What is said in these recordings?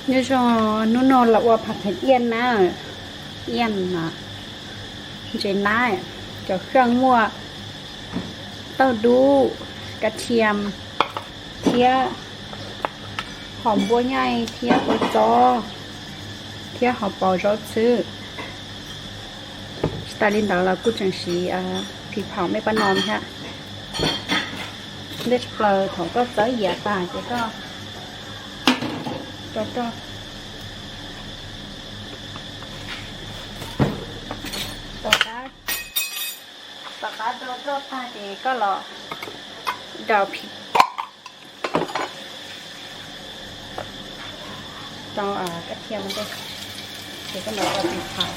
Nyob zoo, hnub no los ua phav theem iaj na, iaj no, ntses nab, cov xyeej muaj tauj dub, kab thiam, thiab hom npua nyaij thiab kua txob, thiab hauv paus zaub txhwb. Tsis tas li ntawd los kuj tseem siv phim phaum mej pab no thiab. Ntej tshaj plaws thaum koj txawb yias tas ces koj rau roj, tom qab rau roj tag ces koj los daus phim, rau kab thiam ua ntej, ces koj los rau phim phaum.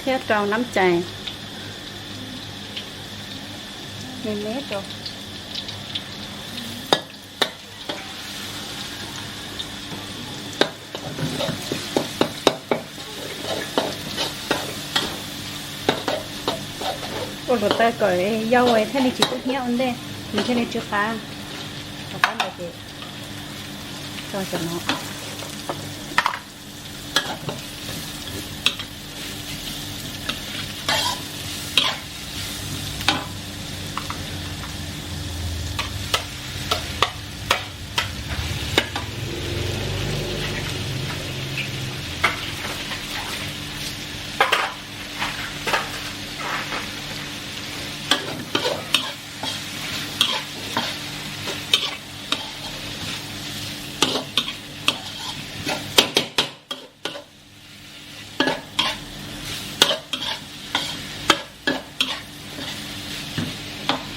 Thiab rau nab cais me me rau. Ua hluav taws kom yau thiaj li tsis kub hnyiab ua ntej, nws thiaj li tsw qab. Rov qab ntawd ces tso cov no.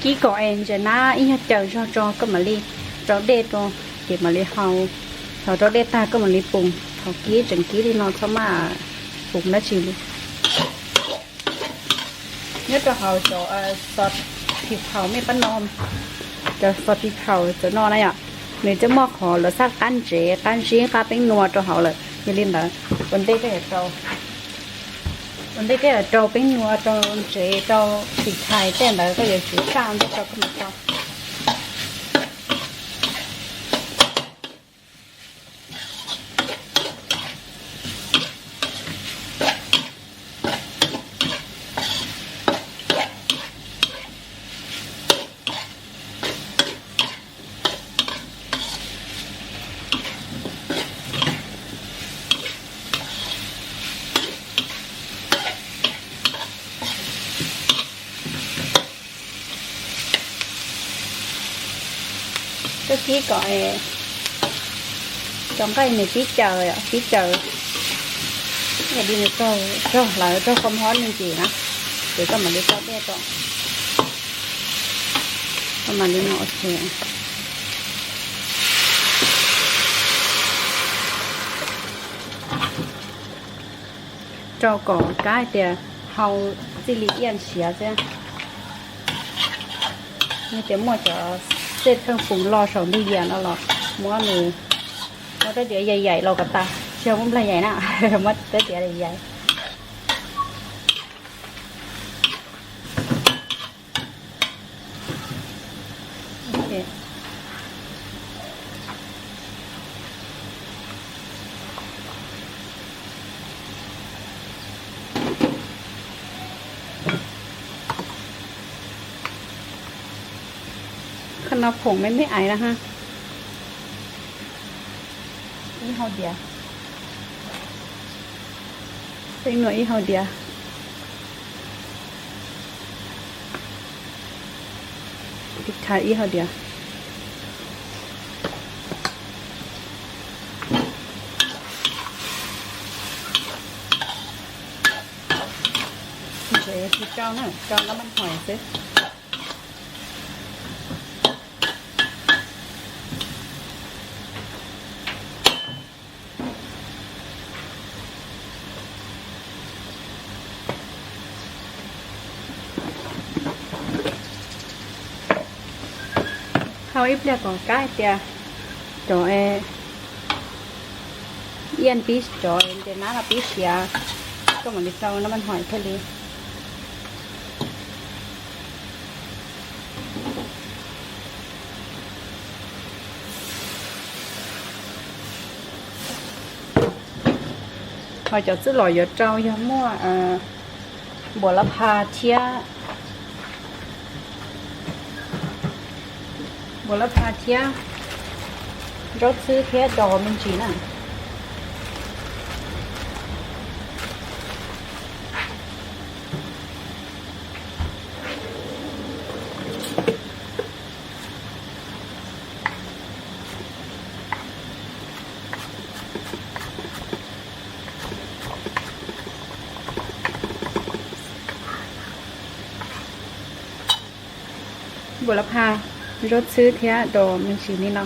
Kib kom es ntses nab ib nyuag caws zog tso koj mam li rau dej rau, ces mam li hau. Thaum rau dej tag koj mam li pum, thaum kib tseem kib li no txhob maj pum dab tsi li. Nyob rau hauv cov xos phim phaum mej pab no, cov xos phim phaum cov no na yom, nws twb muaj qhov lawv xab qab ntsev qab zib qab peeb nua rau hauv lawm. Yog li ntawd ua ntej koj yuav rau, ua ntej koj yuav rau peeb nua rau ntsev rau xim thais tej ntawd koj yuav tsum saj ntej rau koj mam rau. Koj kib kom cov nqaij nws pib caws, pib caws, li nws raug hlawv raug kho mob me ntsis na, ces koj mam li rau dej rau. Koj mam li no ua ke. Rau kom kab hais tias hau txij li iaj siav xwb. Yog tias muaj cov xej theej pum loj saum ntug yias no los muab nws, muab rab diav yaim yaim los kom tas, tsis yog muab nplag yaim na, muab rab diav yaim yaim. Qhov no phoom me me ais na ha. Ib hau diav. Peeb nua ib hau diav. Ib hau diav. Tsis rau na, rau nab maj hoim xwb. Hau ib pliag kom kab hais tias cov iab pib, cov ntses nab no pib siav, koj mam li rau nab maj hoim thiaj li. Ho cov txwj los yuav rau yog muaj npuas lab pha thiab, npuas lab pha thiab zaub txhwb thiab dos me ntsis na. Npuas lab pha, zaub txhwb thiab dos me ntsis li no.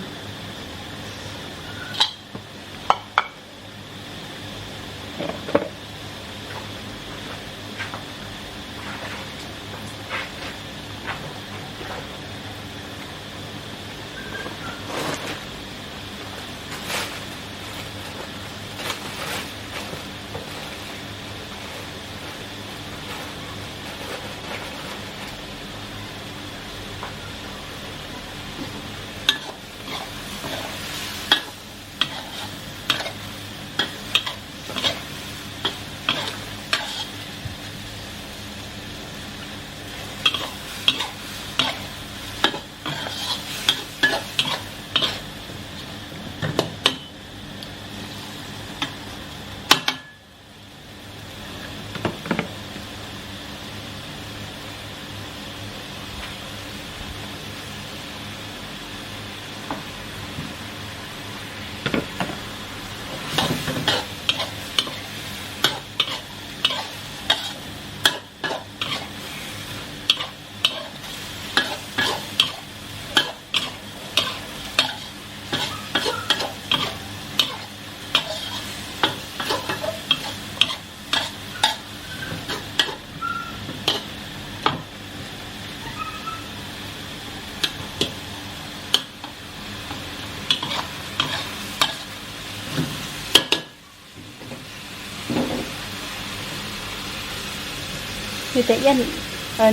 Yog tias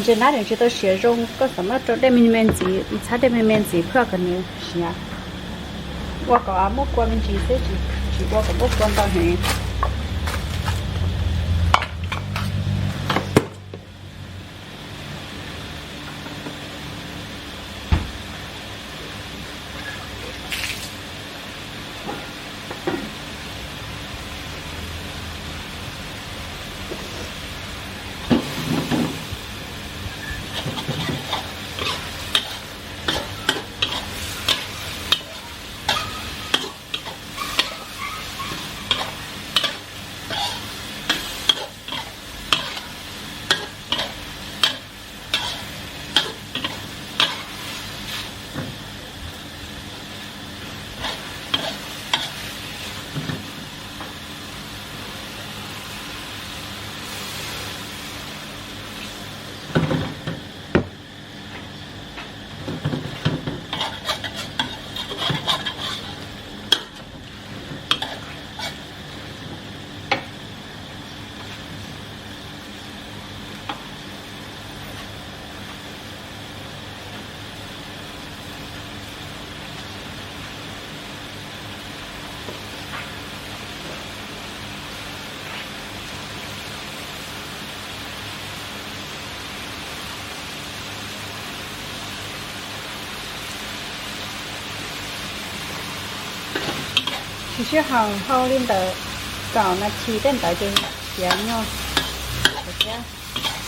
ntses nab nws tsis tau siav zoo, koj xav muab rau dej me me ntxiv, ib txhab dej me me ntxiv phaj kom nws siav. Ua kom muaj kua me ntsis xwb, tsis ua kom muaj kua ntau heev. Tsis sib haum, hau li ntawm kaum nas this tej ntawd ces siav nyog thiab.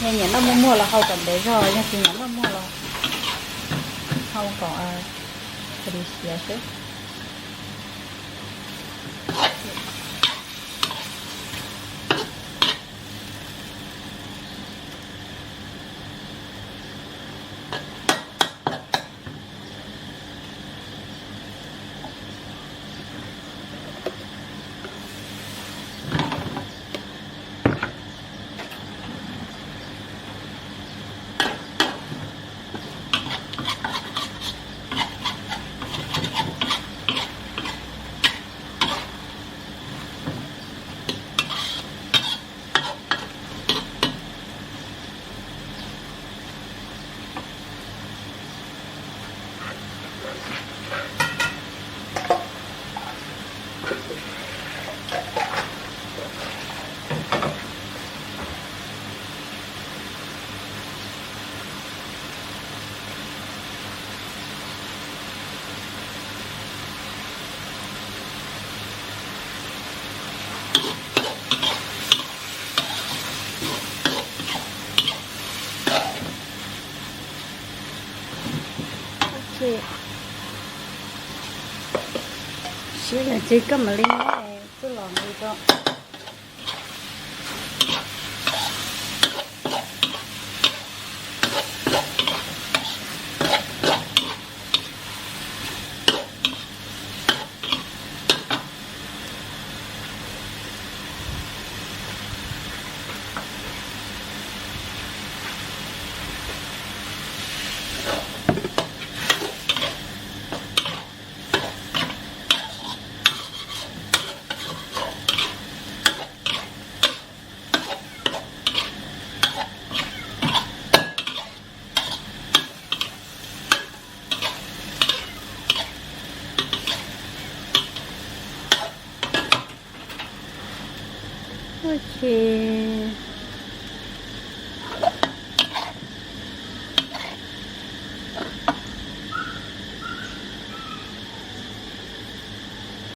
Yog nyiam noj muag muag los hau kom ntev zog, yog tsis nyiam noj muag los hau kom cia li siav xwb. Sib lawm ces koj mam li muab txuj lom ntawd rau. Ok.